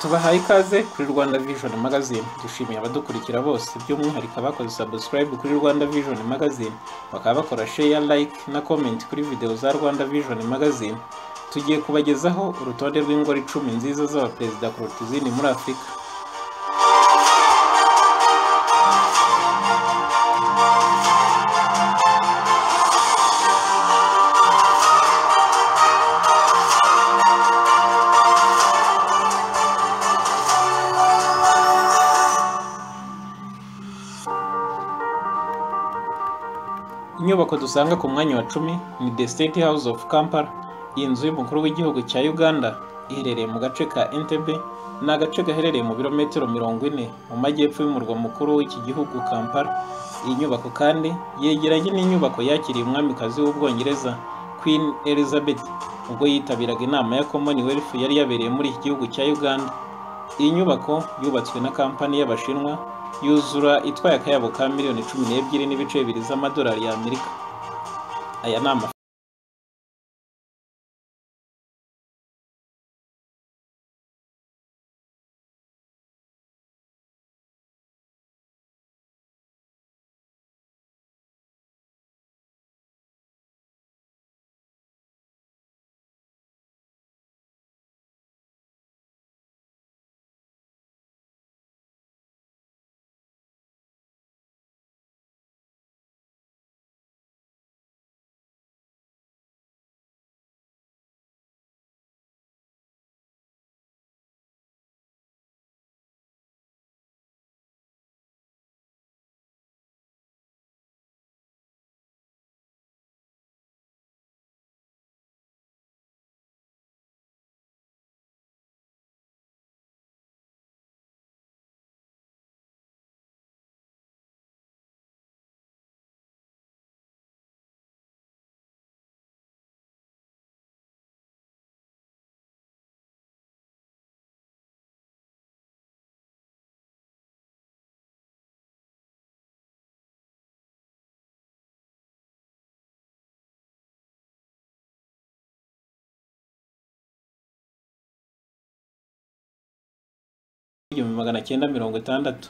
Tubahaye ikaze kuri Rwanda Vision Magazine. Dushimiye abadukurikira bose, by'umwihariko abakoze subscribe kuri Rwanda Vision Magazine, bakaba bakora share, like na comment kuri video za Rwanda Vision Magazine. Tugiye kubagezaho urutonde rw'ingoro 10 nziza z'abaperezida kuruta izindi muri Afurika. Inyubako dusanga ku mwanya wa 10 ni The State House of Kampala. Iyi nzu y'umukuru w'igihugu cya Uganda iherereye mu gace ka Entebbe, ni agace gaherereye mu birometero 40 mu majyepfo y'umurwa mukuru w'iki gihugu Kampala. Iyi nyubako kandi yegeranye n'inyubako yakiriye umwamikazi w'Ubwongereza Queen Elizabeth ubwo yitabiraga inama ya Commonwealth yari yabereye muri iki gihugu cya Uganda. Iyi nyubako yubatswe na kampani y'Abashinwa, yuzura itwaye akayabo ka miliyoni 12.2 z'amadolari y'Amerika. Aya ni amafaranga 1960.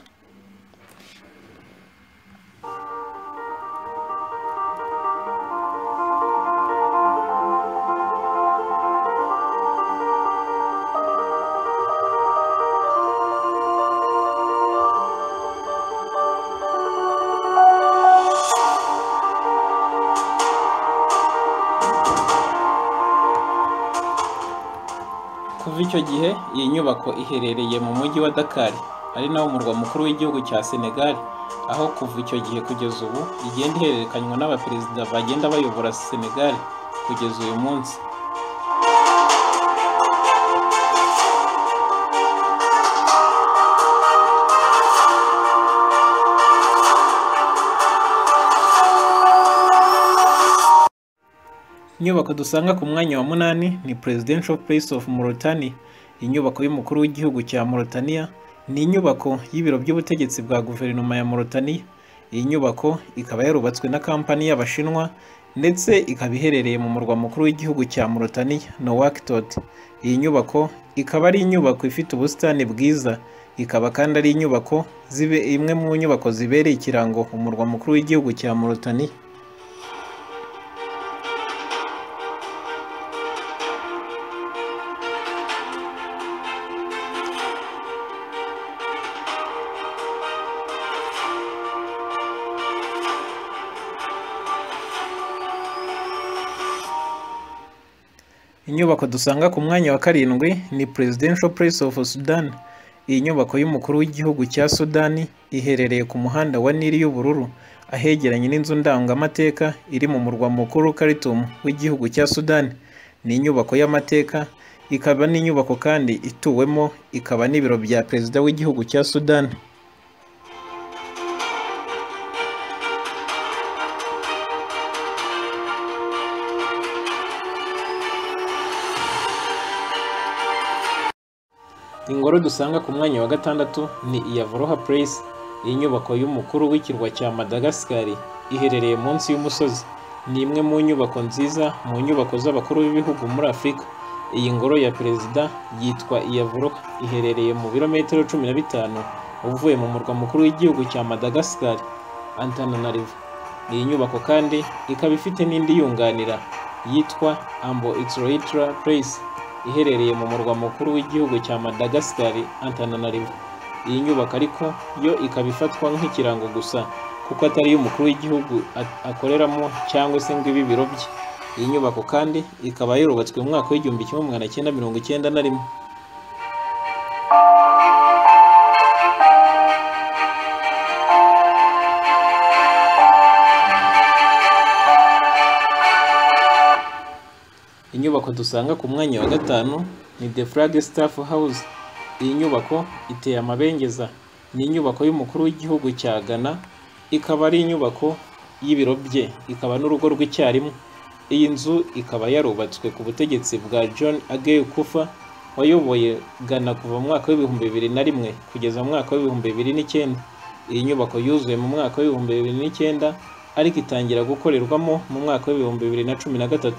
Kuva icyo gihe iyi nyubako iherereye mu mujyi wa Dakar, ari nawo murwa mukuru w'igihugu cya Senegal, aho kuva icyo gihe kugeza ubu igenda ihererekanywa n'abaperezida bagenda bayobora Senegal kugeza uyu munsi. Inyubako dusanga ku mwanya wa 8 ni Presidential Place of Mauritania. Inyubako y'umukuru w'igihugu cya Mauritania ni inyubako y'ibiro by'ubutegetsi bwa guverinoma ya Mauritania. Iyi nyubako ikaba yarubatswe na kampani y'Abashinwa ndetse ikaba iherereye mu murwa mukuru w'igihugu cya Mauritania, Nouakchott. Iyi nyubako ikaba ari inyubako ifite ubusitani bwiza, ikaba kandi ari inyubako imwe mu nyubako zibereye ikirango umurwa mukuru w'igihugu cya Mauritania. Inyubako dusanga ku mwanya wa 7 ni Presidential Place of Sudan. Iyi nyubako y'umukuru w'igihugu cya Sudani iherereye ku muhanda wa Nili y'ubururu, ahegeranye n'inzu ndangamateka iri mu murwa mukuru Khartoum w'igihugu cya Sudani. Ni inyubako y'amateka, ikaba n'inyubako kandi ituwemo, ikaba n'ibiro bya perezida w'igihugu cya Sudani. Ingoro dusanga ku mwanya wa 6 ni iya Voroha Place. Iyi nyubako y'umukuru w'ikirwa cya Madagascar iherereye munsi y'umusozi. Ni imwe mu nyubako nziza mu nyubako z'abakuru b'ibihugu muri Afurika. Iyi ngoro ya perezida yitwa Iavoloha, iherereye mu birometero 15 uvuye mu murwa mukuru w'igihugu cya Madagascar, Antananarivo. Iyi nyubako kandi ikaba ifite n'indi yunganira yitwa Ambohitsorohitra Place, iherereye mu murwa mukuru w'igihugu cya Madagascar, Antananarivo. Iyi nyubako ariko yo ikaba ifatwa nk'ikirango gusa kuko atari iy'umukuru w'igihugu akoreramo cyangwa se ngo ibe ibiro bye. Iyi nyubako kandi ikaba yarubatswe mu mwaka w'1991. Inyubako dusanga ku mwanya wa 5 ni The Flagstaff House. Iyi nyubako iteye amabengeza, ni inyubako y'umukuru w'igihugu cya Ghana, ikaba ari inyubako y'ibiro bye, ikaba n'urugo rw'icyarimwe. Iyi nzu ikaba yarubatswe ku butegetsi bwa John Agyekum Kufuor wayoboye Ghana kuva mu mwaka w'2001 kugeza mu mwaka w'2009. Iyi nyubako yuzuye mu mwaka w'2009 ariko itangira gukorerwamo mu mwaka w'2013,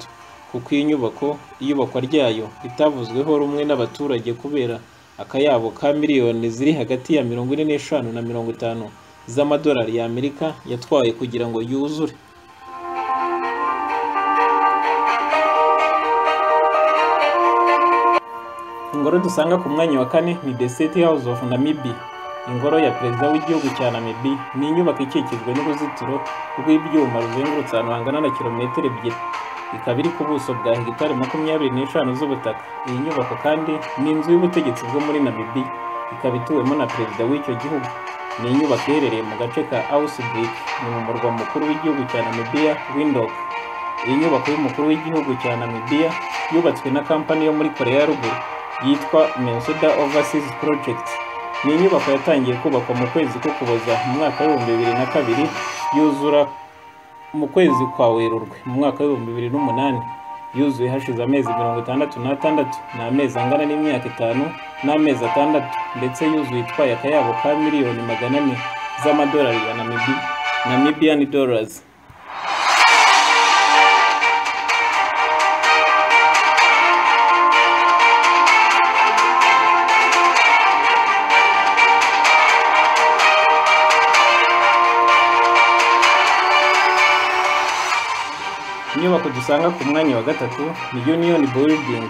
kuko iyi nyubako iyubakwa ryayo ritavuzweho rumwe n'abaturage kubera akayabo ka miliyoni ziri hagati ya 45 na 50 z'amadolari y'Amerika yatwaye kugira ngo yuzure. Ingoro dusanga ku mwanya wa 4 ni The State House of Namibia. Ingoro ya perezida w'igihugu cya Namibia ni inyubako ikikijwe n'uruzitiro rw'ibyuma ruzengurutse ahantu hangana na kilometero 2, ikaba iri ku buso bwa hegitari 25 z'ubutaka. Iyi nyubako kandi ni inzu y'ubutegetsi bwo muri Namibia, ikaba ituwemo na perezida w'icyo gihugu. Ni inyubako iherereye mu gace ka Ausblick, ni mu murwa mukuru w'igihugu cya Namibia, Windhoek. Iyi nyubako y'umukuru w'igihugu cya Namibia yubatswe na kampani yo muri Korea ya Ruguru yitwa Mensuda Overseas Project. Ni inyubako yatangiye kubakwa mu kwezi k'Ukuboza mu mwaka w'2002, yuzura mu kwezi kwa Werurwe mu mwaka w'2008. Yuzuye hashize amezi 66, ni amezi angana n'imyaka 5 n'amezi 6, ndetse yuzuye itwaye akayabo ka miliyoni 400 z'amadolari ya Namibia, Namibian dollars. Inyubako dusanga ku mwanya wa 3 ni Union Building.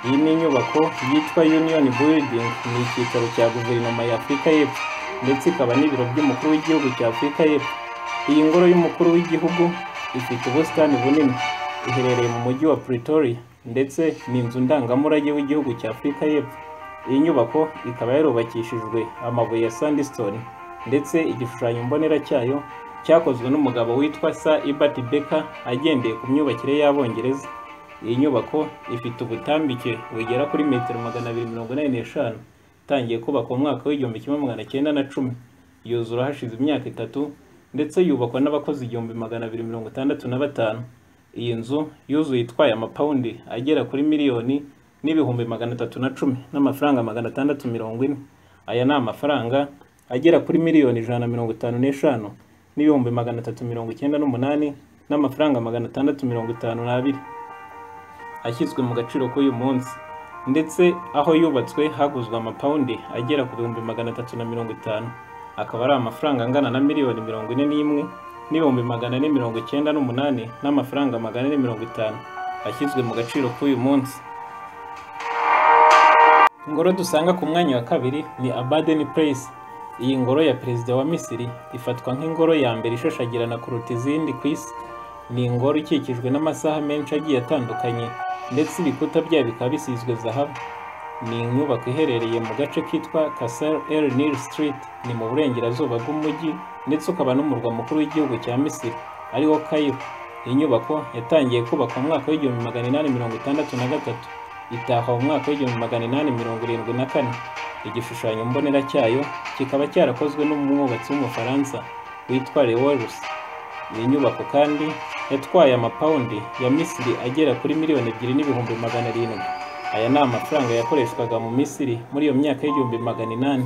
Iyi ni inyubako yitwa Union Building, ni icyicaro cya guverinoma ya Afurika y'Epfo ndetse ikaba n'ibiro by'umukuru w'igihugu cya Afurika y'Epfo. Iyi ngoro y'umukuru w'igihugu ifite ubusitani bunini, iherereye mu mujyi wa Pretoria ndetse ni inzu ndangamurage w'igihugu cya Afurika y'Epfo. Iyi nyubako ikaba yarubakishijwe amabuye ya sandstone ndetse igishushanyo mbonera cyayo cyakozwe n'umugabo witwa Sir Ebert Baker agendeye ku myubakire y'Abongereza. Iyi nyubako ifite ubutambike bugera kuri metero 285, itangiye kubakwa mu mwaka w'1910, yuzura hashize imyaka 3 ndetse yubakwa n'abakozi 1265. Iyi nzu yuzuye itwaye amapawundi agera kuri miliyoni n'ibihumbi 310 n'amafaranga 640. Aya ni amafaranga agera kuri miliyoni 155 n'ibihumbi 398 n'amafaranga 652 ashyizwe mu gaciro k'uyu munsi. Ndetse aho yubatswe haguzwe amapawundi agera ku bihumbi 350, akaba ari amafaranga angana na miliyoni 41 n'ibihumbi 498 n'amafaranga 450 ashyizwe mu gaciro k'uyu munsi. Ingoro dusanga ku mwanya wa 2 ni Abaden Place. Iyi ngoro ya perezida wa Misiri ifatwa nk'ingoro ya mbere ishashagirana kuruta izindi ku isi. Ni ingoro ikikijwe n'amasaha menshi agiye atandukanye ndetse ibikuta byayo bikaba bisizwe zahabu. Ni inyubako iherereye mu gace kitwa Kasr El Nil Street, ni mu burengerazuba bw'umujyi ndetse ukaba n'umurwa mukuru w'igihugu cya Misiri ariwo Cairo. Iyi nyubako yatangiye kubakwa mu mwaka w'1863, itahwa mu mwaka w'1874. Igishushanyo mbonera cyayo kikaba cyarakozwe n'umwubatsi w'Umufaransa witwa Lewis. Iyi nyubako kandi yatwaye amapawundi ya Misiri agera kuri miliyoni 2,700,000. Aya ni amafaranga yakoreshwaga mu Misiri muri iyo myaka y'1800.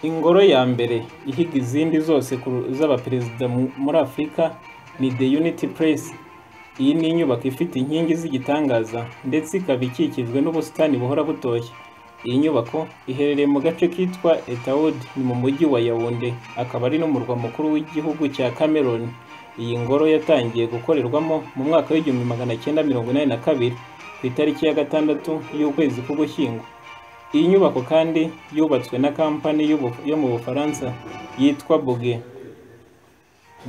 Ingoro ya mbere ihiga izindi zose z'abaperezida muri Afurika ni The Unity Place. Iyi ni inyubako ifite inkingi z'igitangaza ndetse ikaba ikikijwe n'ubusitani buhora butoshye. Iyi nyubako iherereye mu gace kitwa Etaud, ni mu mujyi wa Yaounde, akaba ari n'umurwa mukuru w'igihugu cya Cameroon. Iyi ngoro yatangiye gukorerwamo mu mwaka w'1982 ku itariki ya 6 y'ukwezi k'Ugushyingo. Iyi nyubako kandi yubatswe na kampani yo mu Bufaransa yitwa Bouygues,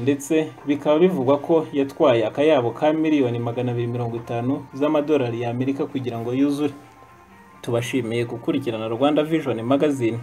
ndetse bikaba bivugwa ko yatwaye akayabo ka miliyoni 250 z'amadolari y'Amerika kugira ngo yuzure. Tubashimiye gukurikirana Rwanda Vision Magazine.